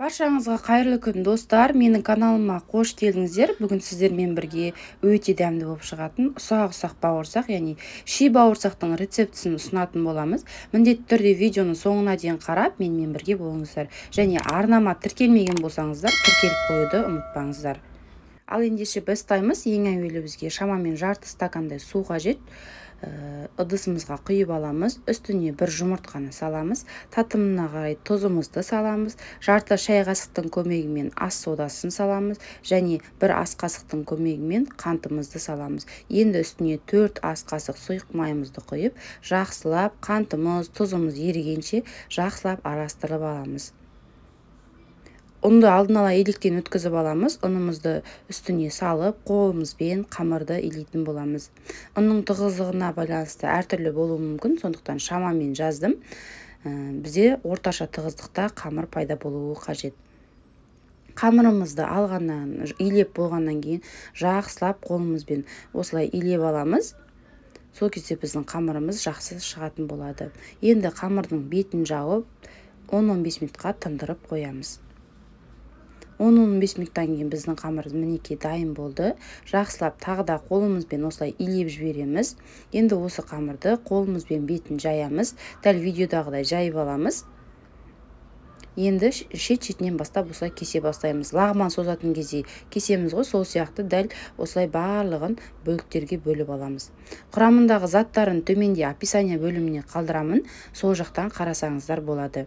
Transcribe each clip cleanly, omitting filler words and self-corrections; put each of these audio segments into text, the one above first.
Баршаңызға қайырлы күн, достар! Менің каналыма қош келдіңіздер. Бүгін сіздермен бірге өте дәмді болып шығатын ұсақ-ұсақ бауырсақ, яғни ши бауырсақтың рецептісін ұсынатын боламыз. Міндетті түрде видеоның соңына дейін қарап, менімен бірге болыңыздар. Және арнама тіркелмеген болсаңыздар, тіркеліп қоюды ұмытпаңыздар. Ал ендеше бастаймыз. Ең әуелі бізге шамамен жарты стакандай су қажет. Ыдысымызға құйып аламыз, үстіне бір жұмыртқаны саламыз, татымына қарай тұзымызды саламыз, жарты шай қасықтың көмегімен ас содасын саламыз және бір ас қасықтың көмегімен қантымызды саламыз. Енді үстіне 4 ас қасық сұйық майымызды құйып, жақсылап қантымыз, тұзымыз ерігенше жақсылап араластырып аламыз. Ұнды алдын ала електен өткізіп аламыз. Ұнымызды үстіне салып, қолымызбен қамырды илейтін боламыз. Ұнның тығыздығына байланысты әртүрлі болуы мүмкін, сондықтан шамамен жаздым. Бізде орташа тығыздықта қамыр пайда болуы қажет. Қамырымызды алғаннан, илеп болғаннан кейін жақсылап қолымызбен осылай илеп аламыз. Сол кезде біздің қамырымыз жақсы шығатын болады. Енді қамырдың бетін жауып, 10-15 минутқа тындырып қоямыз. 10-15 минуттан кейін біздің қамырымыз мінекей дайын болды. Жақсылап тағы да қолымызбен осылай илеп жібереміз. Енді осы қамырды қолымызбен бетін жаямыз. Дәл видеодағыдай жайып аламыз. Енді шет-шетінен бастап осылай кесе бастаймыз. Лағман созатын кезде кесеміз ғой, сол сияқты дәл осылай барлығын бөліктерге бөліп аламыз. Құрамындағы заттарын төменде описание бөліміне қалдырамын. Сол жақтан қарасаңыздар болады.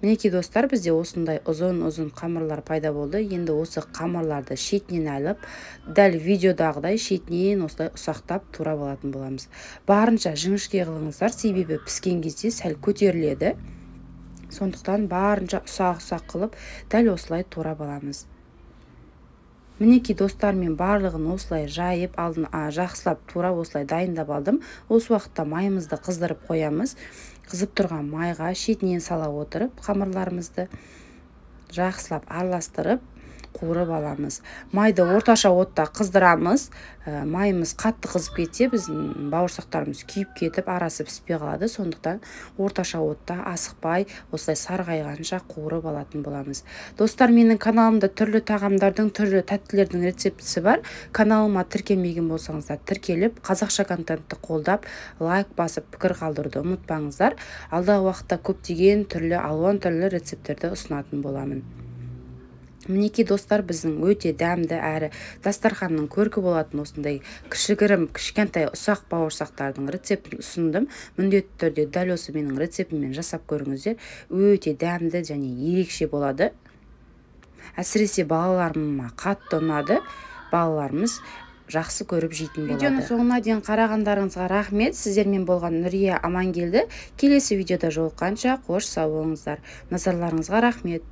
Мінекей, достар, бізде осындай ұзын-ұзын қамырлар пайда болды. Енді осы қамырларды шетінен алып, дәл видеодағыдай шетінен осылай ұсақтап турап алатын боламыз. Барынша жіңішке қылыңыздар, себебі піскен кезде сәл көтеріледі. Сондықтан барынша ұсақ-ұсақ қылып, дәл осылай турап аламыз. Мінекей, достар, мен барлығын осылай жайып, алдын жақсылап турап осылай дайындап алдым. Осы уақытта майымызды қыздырып қоямыз. Қызып тұрған майға шетінен сала отырып, қамырларымызды жақсылап араластырып, қуырып аламыз. Майды орташа отта қыздырамыз. Майымыз қатты қызып кетсе, біздің бауырсақтарымыз күйіп кетіп, арасы піспей қалады. Сондықтан орташа отта асықпай, осылай сарғайғанша қуырып алатын боламыз. Достар, менің каналымда түрлі тағамдардың, түрлі тәттілердің рецептісі бар. Каналыма тіркелмеген болсаңыздар, тіркеліп, қазақша контентті қолдап, лайк басып, пікір қалдыруды ұмытпаңыздар. Алдағы уақытта көптеген түрлі, алуан түрлі рецепттерді ұсынатын боламын. Мінекей, достар, біздің өте дәмді әрі дастарханның көркі болатын осындай кішігірім, кішкентай ұсақ бауырсақтардың рецептін ұсындым. Міндетті түрде дәл осы менің рецептіммен жасап көріңіздер. Өте дәмді және ерекше болады. Әсіресе балаларыма қатты ұнады. Балаларымыз жақсы көріп жейтін болады. Видеоның соңына дейін қарағандарыңызға рахмет. Сіздермен болған Нүрия Амангелді. Келесі видеода жолыққанша қош сау болыңыздар. Назарларыңызға рахмет.